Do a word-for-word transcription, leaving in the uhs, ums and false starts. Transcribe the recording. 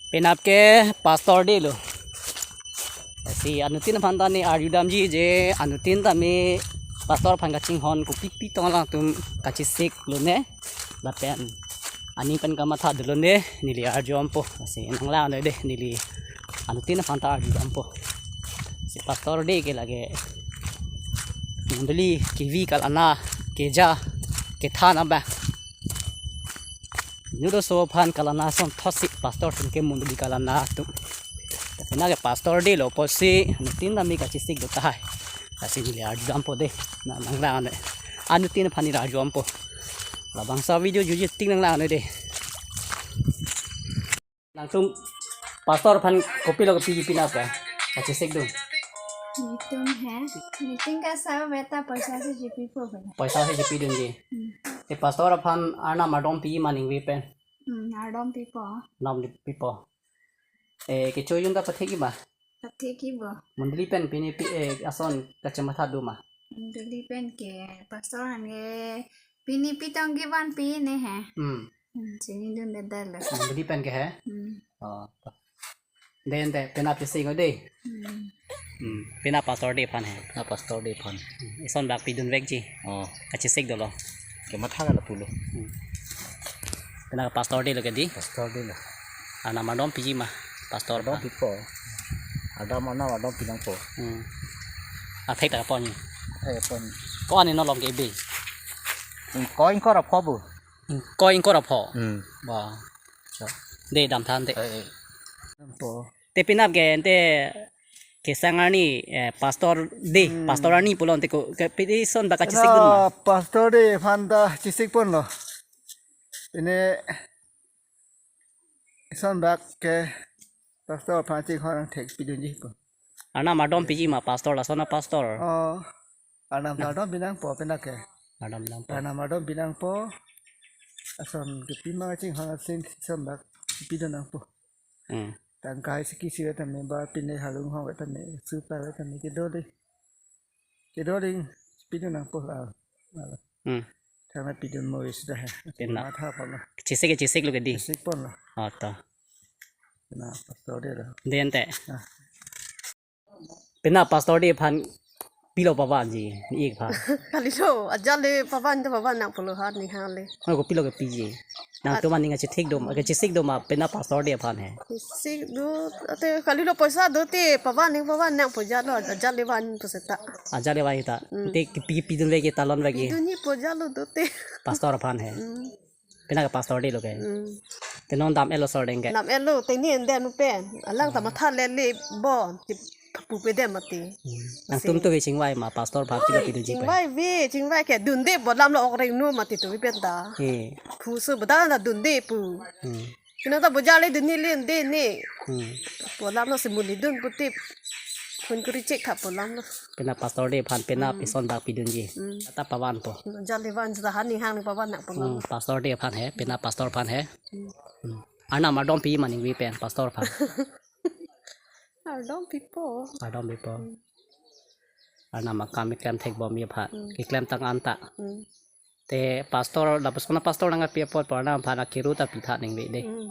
Penap ke Pastor Day lo. Si anuttin aphan ta ne arjudamji je anuttin tame pastor aphan kachinghon kopi pi tong alangtum kachesik lone. Lapen aning pen kamatha dolo ne neli arjudampo. Si nanglang noi de neli anuttin aphan ta arjudampo. Si Pastor Day ke lake mondoli kevi kalana keja kethan abang. Inut aso aphan kalana asonthotsi pastor atum ke mondoli kalana atum. Tapi nake Pastor Day lo pusi anuttin tame kachesik do tahai. Lasi neli arjudampo de. Na nanglang noi. Anuttin aphan neli arjudampo. Labangso video juji tik nanglang noi de. Nangtum pastor aphan kopilo kopiji penap ke? Kachesik do. Netum he. Netum ke sab beta poisa si chepipo bela. Poisa si chepidunji. Hmm. E pastor aphan Arnam ardom piji ma ningve pen? Hmm, ardom pipo. Ardom pipo. E kecho jun ta pathekji ma? Pathekji bo. Mondoli pen pini pi, e, ason kachematha do ma? Mondoli pen ke pastor aphan ke pini pi tong kevan pi ne he. Hmm. Hmm, chinidunde dal lo. Mondoli pen ke he? Hmm. Oh. Den te penap chesik o de. Hmm. Hmm. Penap Pastor Day aphan he. Na Pastor Day aphan. Hmm. Ison bak pidun vekji. Oh. Kachesik dolo. Kematha ka lapulo. Hmm. Penap Pastor Day lo ke di? Pastor Day lo. Arnam ardom piji ma pastor aphan? Ardom pipo. Arnam, Arnam ardom pinangpo. Hmm. Athek ta pon. Eh, pon. Ko ani nolong ke be? Ingkoi ingkoi ra pho bo. Ingkoi ingkoi ra pho. Hmm. Wah. Cho. De damtha te. Eh, eh. Dampo. Te penap ke ante kesang arni, eh, Pastor Day, hmm, Pastor arni pulo ante ko ke pini ison bak kachesik dun ma? Pastor Day aphan ta chesik ponlo. Pini ison bak ke pastor aphan chinghon thek pidunji ko. Arnam ardom piji ma pastor, lason a pastor? Oh, Arnam ta ardom pinangpo penap ke. Ardom pinangpo. Arnam ardom pinangpo. Ason kepi ma chinghon asin ison bak pidun nangpo. Hmm. Tangkai si kisi tame ba pine halung hong tame supa tame kedo de. Kedo ding pidun nangpo la. Hmm. Tame pidun mo isi dah. Pina. Matha pala. Chesik ke chesik lo ke di? Chesik ponlo. Oh, to. Pina Pastor Day lo. Den te. Ah. Penap Pastor Day aphan pilo pavanji, ne-ik aphan? Kalilo, ajat le pavan ta pavan nangpo lo ha ni ha le. Hoi kopilo kepiji? Nangtum aning kachethik do ma, kachesik do ma penap Pastor Day aphan he? Chesik do, ate kalilo poisa do te, pavan ning pavan nangpo ajat lo, ajat le vanpo seta. Ajat le van ta. Hmm. Te kepi pidun vekji, talon vekji? Pidunji po ajat lo do te. Pastor aphan he. Hmm. Penap ke Pastor Day lo ke. Hmm. Te non dam-etlo sordeng ke. Dam-etlo, teni ende nu pen. Alang ta matha lele bo. Ti pupe dem mati. Hmm. Nangtum to ke chingvai ma pastor aphan pilo pidunji pen? Chingvai ve, chingvai ke dunde bo lam lo ok reng nu mati to vi pen ta. Eh. Phu su bo dan ta dunde pu. Hmm. Kino ta bo ajat le dunde le ende ne. Hmm. Bo lam lo si monit dun pu tip. Phone kuri chek tha bo lam lo. Penap Pastor Day aphan penap, hmm, ison bak pidunji. Hmm. Ta pavanpo. Ajat le van ta ha ni hang ni pavan nangpo. Hmm, Pastor Day aphan he, penap pastor aphan he. Hmm. Hmm. Arnam ardom piji ma ningve pen pastor aphan? Ardom pipo. Ardom pipo. Hmm. Arnam akam keklem thekbomji aphan. Hmm. Keklem tang an ta. Hmm. Te pastor, lapuson a pastor nangpi apot pu Arnam aphan akiru ta pitha ningve de. Hmm.